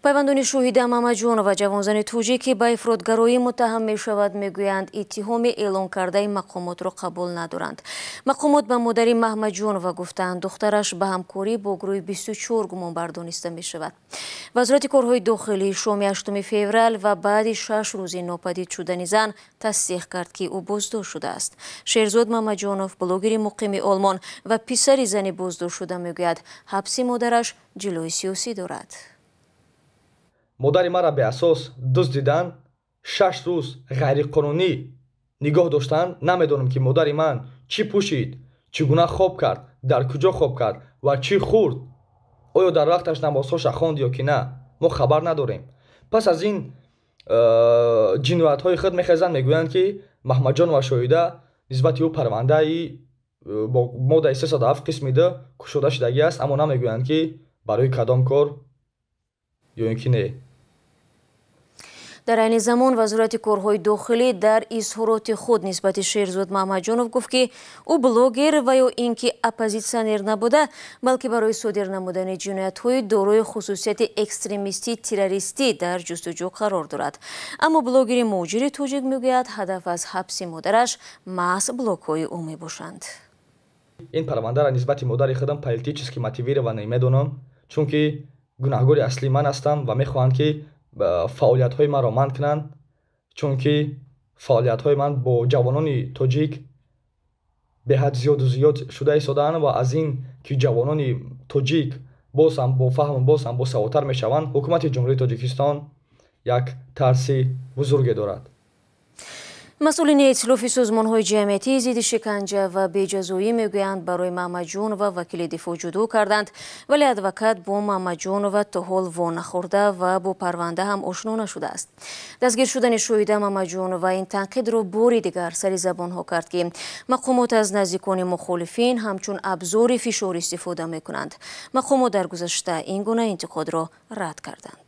Пайвандони Шоҳида Мамаҷонова, ҷавонзани тоҷик, ки ба ифротгароӣ муттаҳам мешавад, мегӯянд, иттиҳоми эълон кардаи мақомотро қабул надоранд. Мақомот ба модари Маҳмаҷонова гуфтаанд, духтараш ба ҳамкорӣ бо гурӯҳи 24 гумонбар дониста мешавад. Вазорати корҳои дохилӣ шоми 8 феврал ва баъди 6 рӯзи нопадид шудани зан тасдиқ кард, ки ӯ боздошт шудааст. Шерзод Мамаҷонов, блогери муқими Олмон ва писари зани боздоштшуда, мегӯяд, ҳабси модараш ҷилои сиёсӣ дорад. Модари маро беасос дуздидан, 6 рӯз ғайриқонунӣ нигоҳ доштанд. Намедонам, ки модари ман чӣ пӯшид, чӣ гуна хоб кард, дар куҷо хоб кард ва чӣ хӯрд, оё дар вақташ намозҳоша хонд ё ки на, мо хабар надорем. Пас аз ин ҷиноятҳои худ мехезанд, мегӯянд, ки Маҳмаҷонова Шоҳида, нисбати ӯ парвандаи бо моддаи 307 қисми 2 кушода шудагӣ аст, аммо намегӯянд, ки барои кадом кор ё ин ки не. Дар айни замон Вазорати корҳои дохилӣ дар изҳороти худ нисбати Шерзод Маҳмаҷонов гуфт, ки ӯ блогер ва ё ин ки оппозитсионер набуда, балки барои содир намудани ҷиноятҳои дорои хусусияти экстремистӣ, террористӣ дар ҷустуҷӯ қарор дорад. Аммо блогери муҳоҷири тоҷик мегӯяд, ҳадаф аз ҳабси модараш маҳз блогҳои ӯ мебошанд. Ин парвандаро нисбати модари худам политически мотивированный медонам, чунки гунаҳгори аслӣ ман ҳастам ва мехоҳанд, ки фаъолиятҳои маро манъ кунанд, чунки фаъолиятҳои ман бо ҷавонони тоҷик беҳад зиёду зиёд шуда истодаанд ва аз ин ки ҷавонони тоҷик боз ҳам бофаҳму боз ҳам босаводтар мешаванд, ҳукумати Ҷумҳурии Тоҷикистон як тарси бузурге дорад. Масъулини Эътилофи созмонҳои ҷамъиятии зидди шиканҷа ва беҷазоӣ мегӯянд, барои Маҳмаҷонова вакили дифоъ ҷудо карданд, вале адвокат бо Маҳмаҷонова то ҳол во нахӯрда ва бо парванда ҳам ошно нашудааст. Дастгир шудани Шоҳида Маҳмаҷонова ин танқидро бори дигар сари забонҳо кард, ки мақомот аз наздикони мухолифин ҳамчун абзори фишор истифода мекунанд. Мақомот дар гузашта ин гуна интиқодро рад карданд.